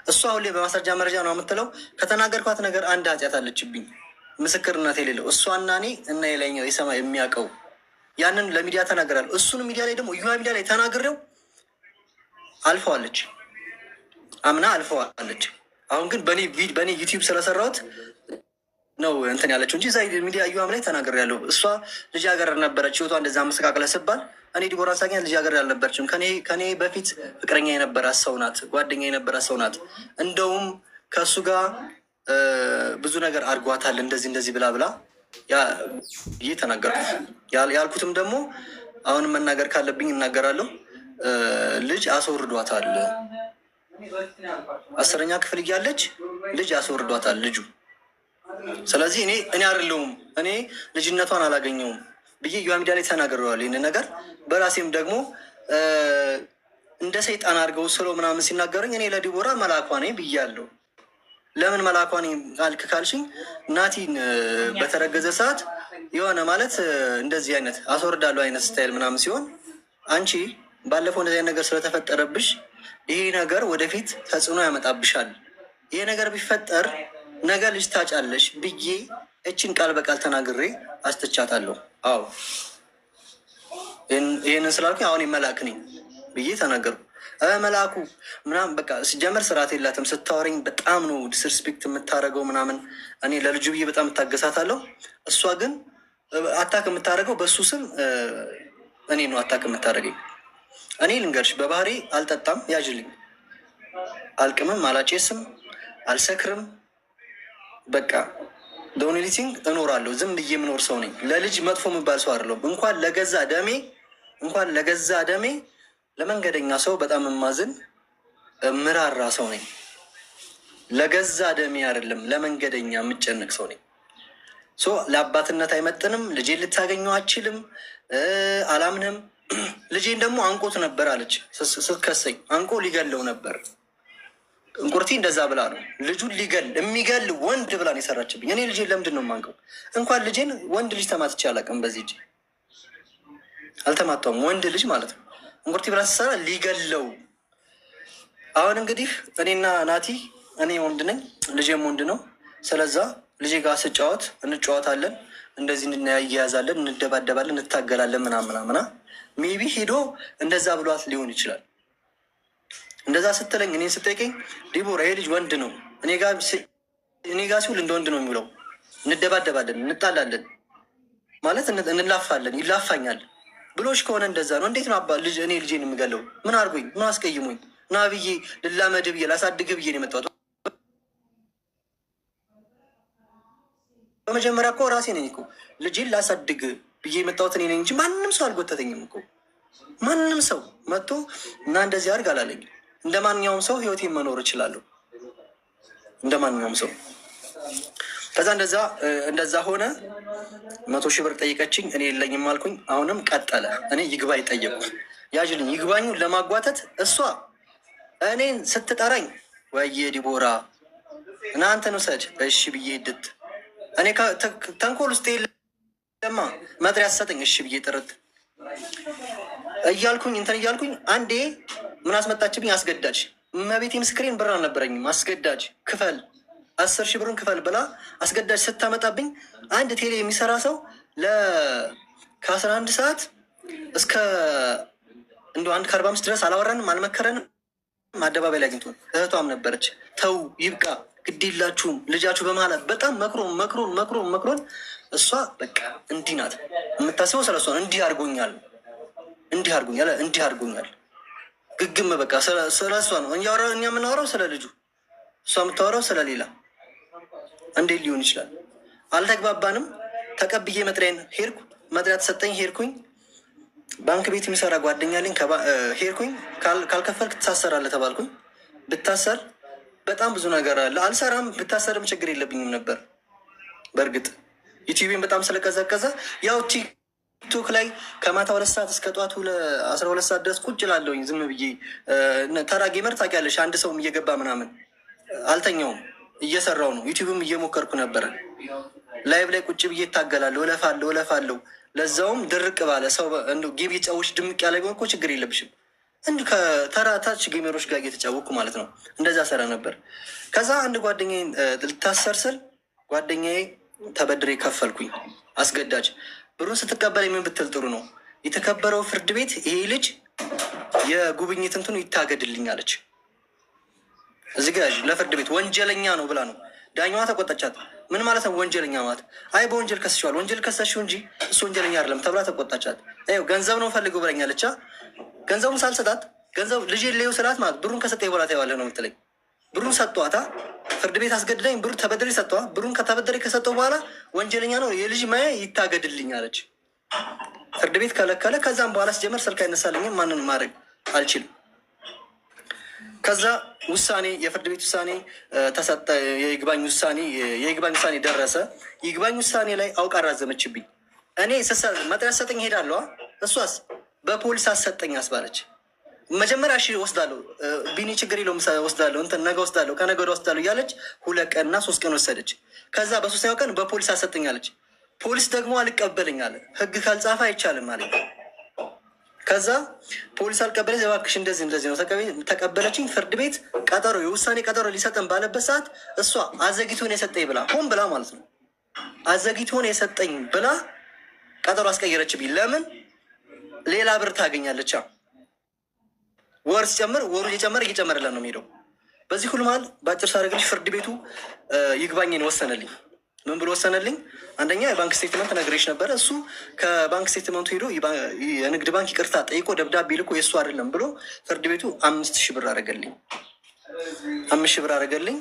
እሷ ሁሌ በማስረጃ መረጃ ነው የምትለው። ከተናገርኳት ነገር አንድ ኃጢአት አለችብኝ፣ ምስክርነት የሌለው እሷና እኔ እና የላይኛው የሰማይ የሚያውቀው ያንን ለሚዲያ ተናገራለሁ። እሱን ሚዲያ ላይ ደግሞ እዩሃ ሚዲያ ላይ ተናግሬው አልፈዋለች፣ አምና አልፈዋለች። አሁን ግን በእኔ ዩቲዩብ ስለሰራሁት ነው እንትን ያለችው እንጂ እዛ ሚዲያ እዩሃም ላይ ተናግሬያለሁ። እሷ ልጃገረድ ነበረች፣ ህይወቷ እንደዛ መሰቃቅለ ስባል እኔ ዲቦራ ሳገኛት ልጃገረድ አልነበረችም። ከኔ በፊት ፍቅረኛ የነበራት ሰው ናት፣ ጓደኛ የነበራት ሰው ናት። እንደውም ከእሱ ጋር ብዙ ነገር አድርጓታል፣ እንደዚህ እንደዚህ ብላ ብላ ይህ ተናገርኩ። ያልኩትም ደግሞ አሁንም መናገር ካለብኝ እናገራለሁ። ልጅ አስወርዷታል። 10ኛ ክፍል እያለች ልጅ አስወርዷታል ልጁ። ስለዚህ እኔ አይደለሁም፣ እኔ ልጅነቷን አላገኘውም ብዬ ዩዋ ሚዲያ ላይ ተናግሬዋለሁ። ይህንን ነገር በራሴም ደግሞ እንደ ሰይጣን አድርገው ስሎ ምናምን ሲናገሩኝ እኔ ለዲቦራ መላኳ ነኝ ብያለሁ። ለምን መላኳ ነኝ አልክ ካልሽኝ ናቲን በተረገዘ ሰዓት የሆነ ማለት እንደዚህ አይነት አስወርዳለሁ አይነት style ምናምን ሲሆን አንቺ ባለፈው እንደዚህ አይነት ነገር ስለተፈጠረብሽ ይሄ ነገር ወደፊት ተጽዕኖ ያመጣብሻል፣ ይሄ ነገር ቢፈጠር ነገ ልጅ ታጫለሽ ብዬ እችን ቃል በቃል ተናግሬ አስተቻታለሁ። አዎ ይህንን ስላልኩኝ አሁን መላክ ነኝ ብዬ ተናገርኩ። መልአኩ ምናምን በቃ ሲጀመር ስርዓት የላትም። ስታወረኝ በጣም ነው disrespect የምታደርገው ምናምን። እኔ ለልጁ ብዬ በጣም እታገሳታለሁ። እሷ ግን attack የምታደርገው በእሱ ስም እኔ ነው attack የምታደርገኝ። እኔ ልንገርሽ፣ በባህሪ አልጠጣም፣ ያዥልኝ፣ አልቅምም፣ አላጨስም፣ አልሰክርም። በቃ the only thing እኖራለሁ። ዝም ብዬ የምኖር ሰው ነኝ። ለልጅ መጥፎ የምባል ሰው አይደለሁም። እንኳን ለገዛ ደሜ ለመንገደኛ ሰው በጣም የማዝን ምራራ ሰው ነኝ። ለገዛ ደሜ አይደለም ለመንገደኛ የምጨነቅ ሰው ነኝ። So ለአባትነት አይመጥንም። ልጄን ልታገኘው አችልም። አላምንም። ልጄን ደግሞ አንቆት ነበር አለች ስትከሰኝ፣ አንቆ ሊገለው ነበር። እንቁርቲ እንደዛ ብላ ነው ልጁን ሊገል የሚገል ወንድ ብላ ነው የሰራችብኝ። እኔ ልጄን ለምንድን ነው የማንቀው? እንኳን ልጄን ወንድ ልጅ ተማትቼ አላውቅም። በዚህ እጅ አልተማታውም፣ ወንድ ልጅ ማለት ነው። እንቁርቲ ብላ ስትሰራ ሊገለው። አሁን እንግዲህ እኔና ናቲ፣ እኔ ወንድ ነኝ፣ ልጄም ወንድ ነው። ስለዛ ልጄ ጋር ስጫወት እንጫወታለን፣ እንደዚህ እንያያዛለን፣ እንደባደባለን፣ እንታገላለን ምናምን ምናምን። Maybe ሄዶ እንደዛ ብሏት ሊሆን ይችላል። እንደዛ ስትለኝ እኔን ስጠይቀኝ ዲቦራ ይሄ ልጅ ወንድ ነው፣ እኔ ጋር ሲውል እንደ ወንድ ነው የሚውለው። እንደባደባለን፣ እንጣላለን፣ ማለት እንላፋለን፣ ይላፋኛል ብሎሽ ከሆነ እንደዛ ነው። እንዴት ነው አባ ልጅ እኔ ልጄን የምገለው? ምን አድርጎኝ ምን አስቀይሞኝ ና ብዬ ልላመድ ብዬ ላሳድግ ብዬ ነው የመጣሁት። በመጀመሪያ እኮ ራሴ ነኝ እኮ ልጄን ላሳድግ ብዬ የመጣሁት እኔ ነኝ እንጂ ማንም ሰው አልጎተተኝም እኮ። ማንም ሰው መጥቶ እና እንደዚህ አድርግ አላለኝም። እንደ ማንኛውም ሰው ህይወቴን መኖር እችላለሁ፣ እንደ ማንኛውም ሰው። ከዛ እንደዛ ሆነ። 100,000 ብር ጠይቀችኝ፣ እኔ የለኝም አልኩኝ። አሁንም ቀጠለ። እኔ ይግባኝ ጠየቁ። ያዥልኝ ይግባኙን ለማጓተት እሷ እኔን ስትጠራኝ ወይዬ ዲቦራ እናንተን ውሰድ እሺ ብዬ ሂድት እኔ ተንኮል ውስጥ የለማ መጥሪያ ሰጠኝ እሺ ብዬ ጥርት እያልኩኝ እንትን እያልኩኝ አንዴ ምን አስመጣችብኝ? አስገዳጅ እመቤቴ ምስክሬን ብር አልነበረኝም። አስገዳጅ ክፈል 10,000 ብሩን ክፈል ብላ አስገዳጅ ስታመጣብኝ አንድ ቴሌ የሚሰራ ሰው ከ11 ሰዓት እስከ እንደ 1:45 ድረስ አላወራንም፣ አልመከረንም። አደባባይ ላይ አግኝቶን እህቷም ነበረች። ተው ይብቃ፣ ግድ የላችሁም ልጃችሁ በመሀል በጣም መክሮን መክሮን መክሮን መክሮን እሷ በቃ እንዲህ ናት የምታስበው ስለ እሷ ነው። እንዲህ አድርጎኛል፣ እንዲህ አድርጎኛል፣ እንዲህ አድርጎኛል ግግም በቃ ስለ እሷ ነው እኛ የምናወራው ስለ ልጁ፣ እሷ የምታወራው ስለ ሌላ። እንዴት ሊሆን ይችላል? አልተግባባንም። ተቀብዬ መጥሪያን ሄድኩ። መጥሪያ ተሰጠኝ፣ ሄድኩኝ። ባንክ ቤት የሚሰራ ጓደኛ አለኝ። ሄድኩኝ። ካልከፈልክ ትታሰራለህ ተባልኩኝ። ብታሰር በጣም ብዙ ነገር አለ። አልሰራም፣ ብታሰርም ችግር የለብኝም ነበር። በእርግጥ ዩቲዩብን በጣም ስለቀዘቀዘ ያው ቲክቶክ ላይ ከማታ 2 ሰዓት እስከ ጠዋቱ 12 ሰዓት ድረስ ቁጭ እላለሁኝ ዝም ብዬ። ተራ gamer ታውቂያለሽ፣ አንድ ሰውም እየገባ ምናምን አልተኛውም፣ እየሰራው ነው። ዩቲዩብም እየሞከርኩ ነበረ። ላይቭ ላይ ቁጭ ብዬ እታገላለሁ፣ እለፋለሁ እለፋለሁ። ለዛውም ድርቅ ባለ ሰው እንደው game እየጫወትሽ ድምቅ ያለ ቢሆን እኮ ችግር የለብሽም። እንዲህ ከተራ ታች gamer ኦች ጋር እየተጫወቅኩ ማለት ነው። እንደዛ ሰራ ነበር። ከዛ አንድ ጓደኛዬ ልታሰር ስል ጓደኛዬ ተበድሬ ከፈልኩኝ። አስገዳጅ ብሩን ስትቀበል ምን ብትል ጥሩ ነው? የተከበረው ፍርድ ቤት ይሄ ልጅ የጉብኝት እንትኑ ይታገድልኝ አለች። እዚህ ጋ ለፍርድ ቤት ወንጀለኛ ነው ብላ ነው። ዳኛዋ ተቆጣቻት። ምን ማለት ነው ወንጀለኛ ማለት? አይ በወንጀል ከስሸዋል፣ ወንጀል ከሰሽው እንጂ እሱ ወንጀለኛ አይደለም ተብላ ተቆጣቻት። ይኸው ገንዘብ ነው ፈልገው ብለኛለች። ገንዘቡን ሳልሰጣት ገንዘብ ልጅ ሌው ስላት ማለት ብሩን ከሰጠኝ በኋላ ታየዋለህ ነው የምትለኝ። ብሩን ሰጧታ፣ ፍርድ ቤት አስገድዳኝ ብሩ ተበድሬ ሰጠዋ። ብሩን ከተበደሬ ከሰጠው በኋላ ወንጀለኛ ነው የልጅ ማያ ይታገድልኝ አለች። ፍርድ ቤት ከለከለ። ከዛም በኋላ ስጀመር ስልክ አይነሳልኝም፣ ማንን ማድረግ አልችልም። ከዛ ውሳኔ የፍርድ ቤት ውሳኔ ተሰጠ። የይግባኝ ውሳኔ ደረሰ። ይግባኝ ውሳኔ ላይ አውቃ አራዘመችብኝ። እኔ መጥሪያ ሰጠኝ እሄዳለሁ፣ እሷስ በፖሊስ አሰጠኝ አስባለች። መጀመሪያ እሺ ወስዳለሁ፣ ቢኒ ችግር የለውም ወስዳለሁ፣ እንትን ነገ ወስዳለሁ፣ ከነገ ወዲያ ወስዳለሁ እያለች 2 ቀንና 3 ቀን ወሰደች። ከዛ በሶስተኛው ቀን በፖሊስ አሰጠኝ አለች። ፖሊስ ደግሞ አልቀበለኝ አለ። ህግ ካልጻፈ አይቻልም አለኝ። ከዛ ፖሊስ አልቀበለኝ፣ እባክሽ እንደዚህ እንደዚህ ነው ተቀበለችኝ። ፍርድ ቤት ቀጠሮ የውሳኔ ቀጠሮ ሊሰጠን ባለበት ሰዓት እሷ አዘግይቶን የሰጠኝ ብላ፣ ሆን ብላ ማለት ነው፣ አዘግይቶን የሰጠኝ ብላ ቀጠሮ አስቀየረችብኝ። ለምን? ሌላ ብር ታገኛለች። ወር ሲጨምር ወሩ እየጨመረ እየጨመረለን ነው የሚሄደው። በዚህ ሁሉ መሀል በአጭር ሳደርግልሽ ፍርድ ቤቱ ይግባኝን ወሰነልኝ። ምን ብሎ ወሰነልኝ? አንደኛ የባንክ statement ነግሬሽ ነበረ። እሱ ከባንክ statement ኡ ሄዶ የንግድ ባንክ ይቅርታ ጠይቆ ደብዳቤ ልኮ የእሱ አይደለም ብሎ ፍርድ ቤቱ 5,000 ብር አደረገልኝ። 5,000 ብር አደረገልኝ።